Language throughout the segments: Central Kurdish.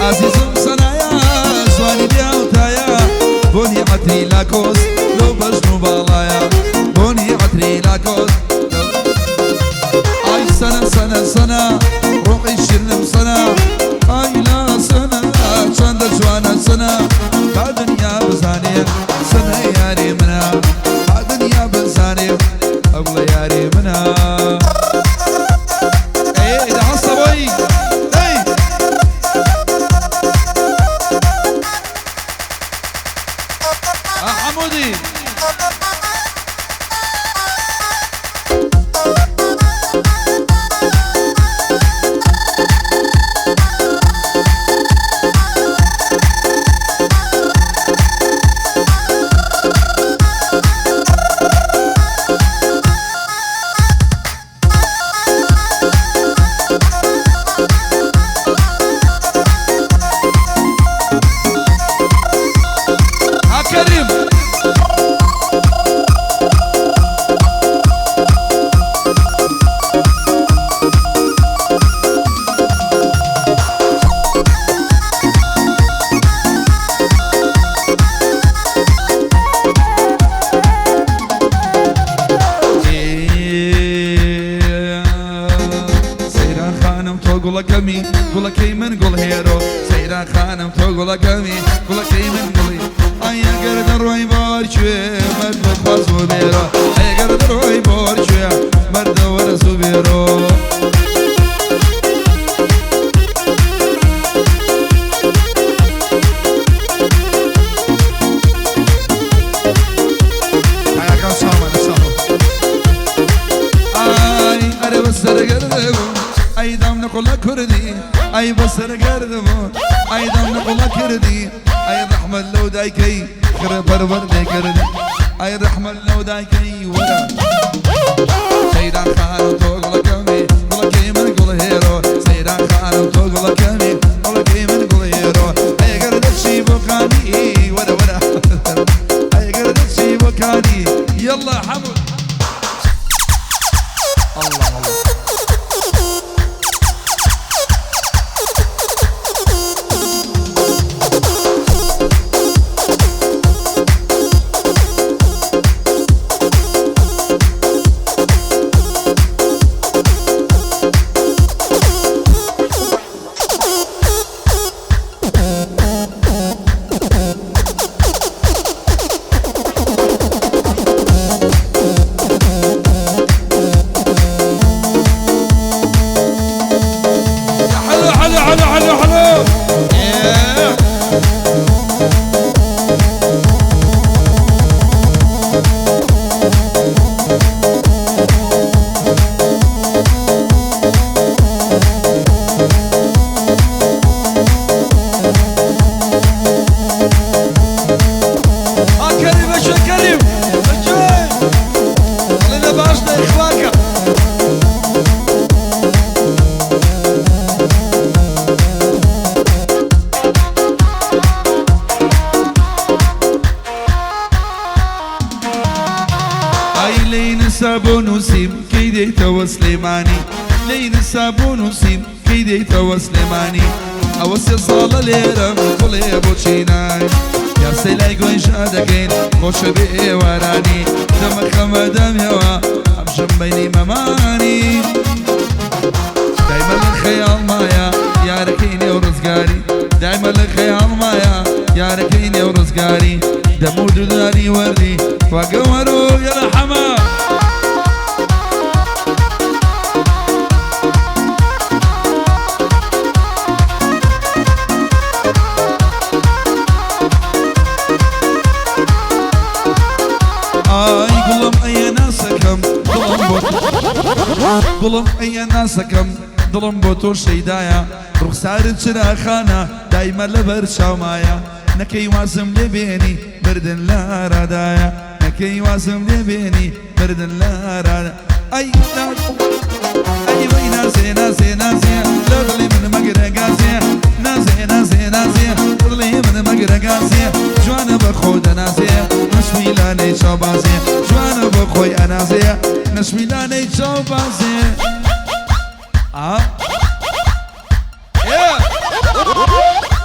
ئازیزم سەنایە جوانی بێ هاوتایە بۆنی عەتری لاکۆس لەو بەژن و باڵایە بۆنی عەتری لاکۆس لەو ئای سەنە سەنە سەنە ڕۆحی شیرنم سەنە ئای لا سەنە چەندە جوانە سەنە با دنیا بزانێ سەنە یاری منە با دنیا بزانێ ئەوڵە یاری منە. ئێ دە هەستە بۆی دەی. حەمودی. ها کەریم. سەیران خانم تۆ گوڵەکەمی گوڵەکەی من گوڵ هێرۆ سەیران خانم تۆ گوڵەکەمی گوڵەکەی من گوڵی ئای ئەگەر دەڕۆی بۆرکوێ مەرد بخوا زوو بێرۆ ئەگەر دەڕۆی بۆرکوێ مەردە وەرە زوو بێرۆ. ئاگام چاومانە چاوم. ئای ئەرێ بەسەرگەردەبوو ئەی دام نقڵە کوردی ئەی بەسەرگەردەبوو ئەی دام نقڵە کردی ئەی ڕەحمەت لەو دایکەی خڕە پەروەردەی کردی ئەی ڕەحمەت لەو دایکەی وەرە سەیران خانم تۆ گوڵەکەمی گوڵەکەی من گوڵ هێرۆ سەیران خانم تۆ گوڵەکەمی گوڵەکەی من گوڵ هێرۆ ئەگەر دەچی بۆ کانی وەرە وەرە ئەگەر دەچی بۆ کانی یەڵا حەمود. الله الله. حلو حلو حلو حلو حلو. إيه. ها كريم اشو كريم اشو خلينا باشنا اخواك. ئای لێی نسا بۆ نووسیم کەی دێیتەوە سلێمانی لێی نسا بۆ نووسیم کەی دێیتەوە سلێمانی ئەوە سێ ساڵە لێرەم گوڵێ بۆچی نای یاسەی لای گۆیژا دەکەین خۆشە بێ ئێوارانی دەمە خەمە دەمەوە ئەمشم بەینی مەمانی دایمە لە خەیاڵمایە یارەکەی نێو ڕزگاری دایمە لە خەیاڵمایە یارەکەی نێو ڕزگاری دەم و دوداری وەردی وەگەوەرۆ یەلە حەمە. ئای گوڵم ئەیە ناسەکەم دڵم بۆ گوڵم ئەیە ناسەکەم دڵم بۆ تۆ شەیدایە ڕوخسارت چراخانە دایمە لەبەر چاومایە نەکەی وازم لێ بێنی مردن لارادایە نەکەی وازم لێ بێنی مردن لارادا ئەی ئەی وەی نازێ نازێ نازێ لە دڵی من مەگرە گازێ نازێ نازێ نازێ دڵی من مەگرە گازێ جوانە بە خۆ دەنازێ نەشمیلانەی چاوبازێ جوانە بە خۆی ئەنازێ نەشمیلانەی چاوبازێ. ئا. Yeah.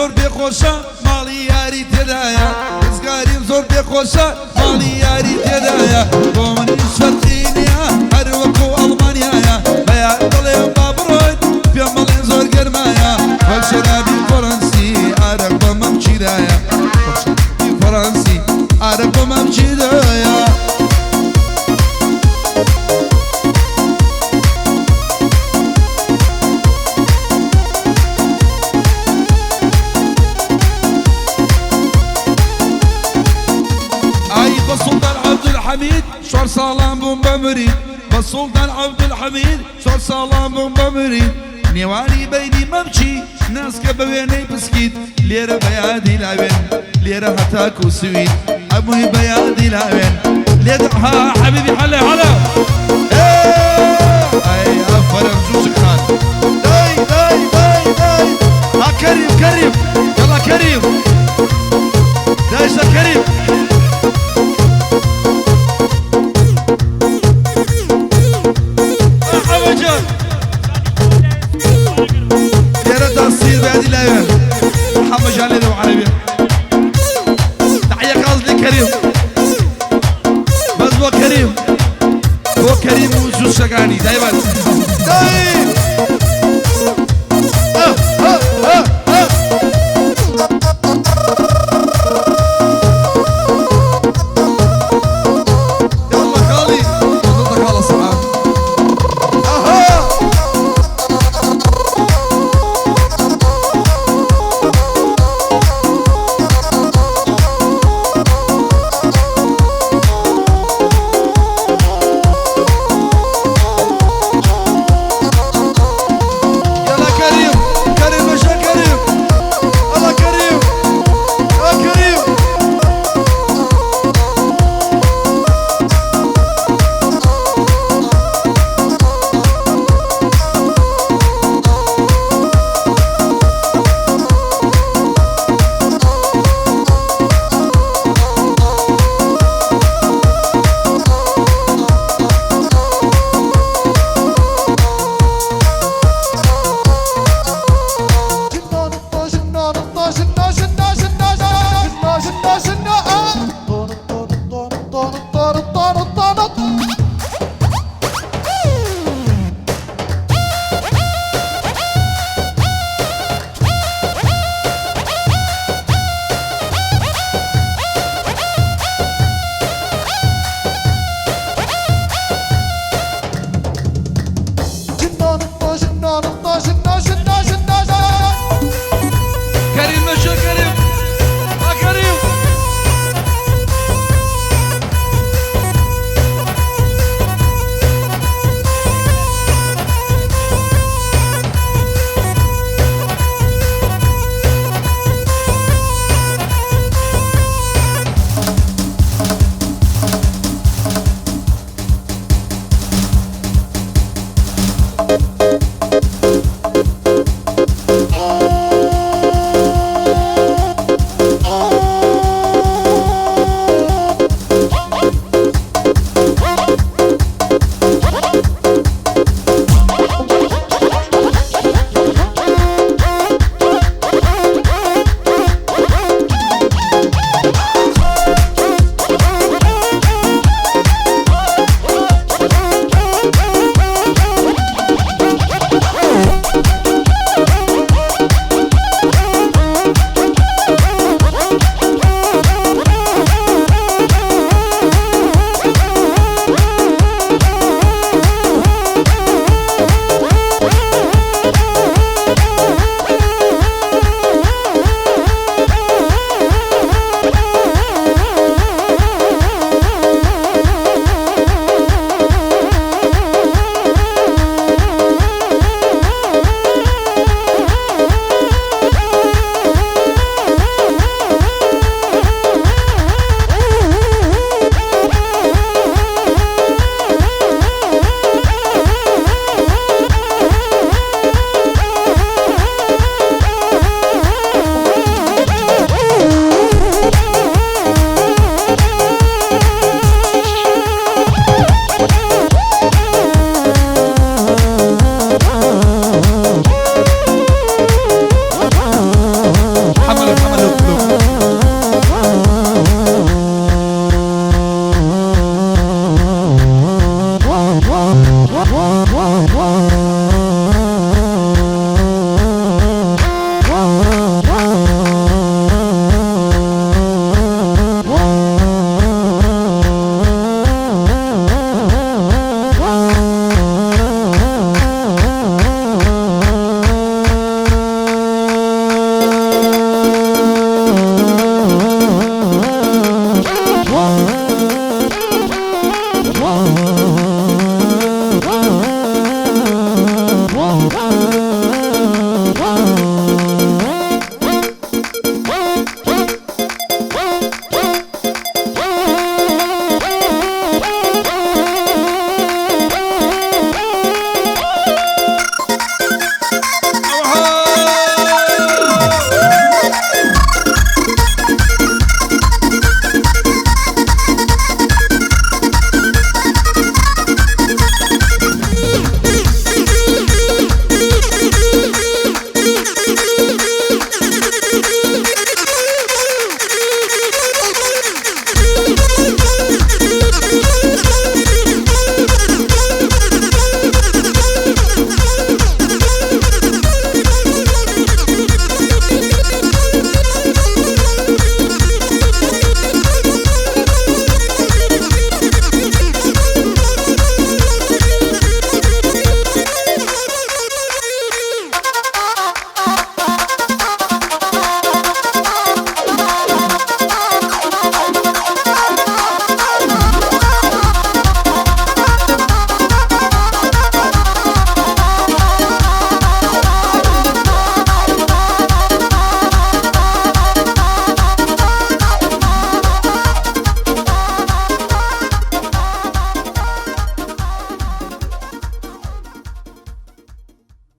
زۆر پێخۆشە ماڵی یاری تێدایە، ڕزگاریم زۆر پێخۆشە ماڵی یاری تێدایە، بۆ منیش فەرقی نییە هەر وەکو ئەڵمانیایە، بە یار دەڵێم با بڕۆین پێم بڵێن زۆر گەرمایە، وەک شەرابی فەڕەنسی ئارەق بە مەمکیدایە، وەک شەرابی فەڕەنسی ئارەق بە مەمکیدایە. ئای بە سوڵتان عەبدولحەمید چوار ساڵان بووم بە مرید، بە سوڵتان عەبدولحەمید چوار ساڵان بووم بە مرید، نێوانی بەینی مەمکی ناسکە بە وێنەی پسکیت، لێرە بە یادی لاوێن لێرە هەتاکوو سوید، هەمووی بە یادی لاوێن لێ ها حەبیبی حەلە حەلە ئەی ئافەرم جوجک خان دای دای دای دای ها کەریم کەریم یەڵا کەریم دایشە کەریم. حەمەجان لێرە سیر بە یادی لاوێن حەمەجان لێرە و عەرەبیە تحیە خاص لکەریم بەس بۆ کەریم بۆ کەریم و جووشەکانی دایبەت.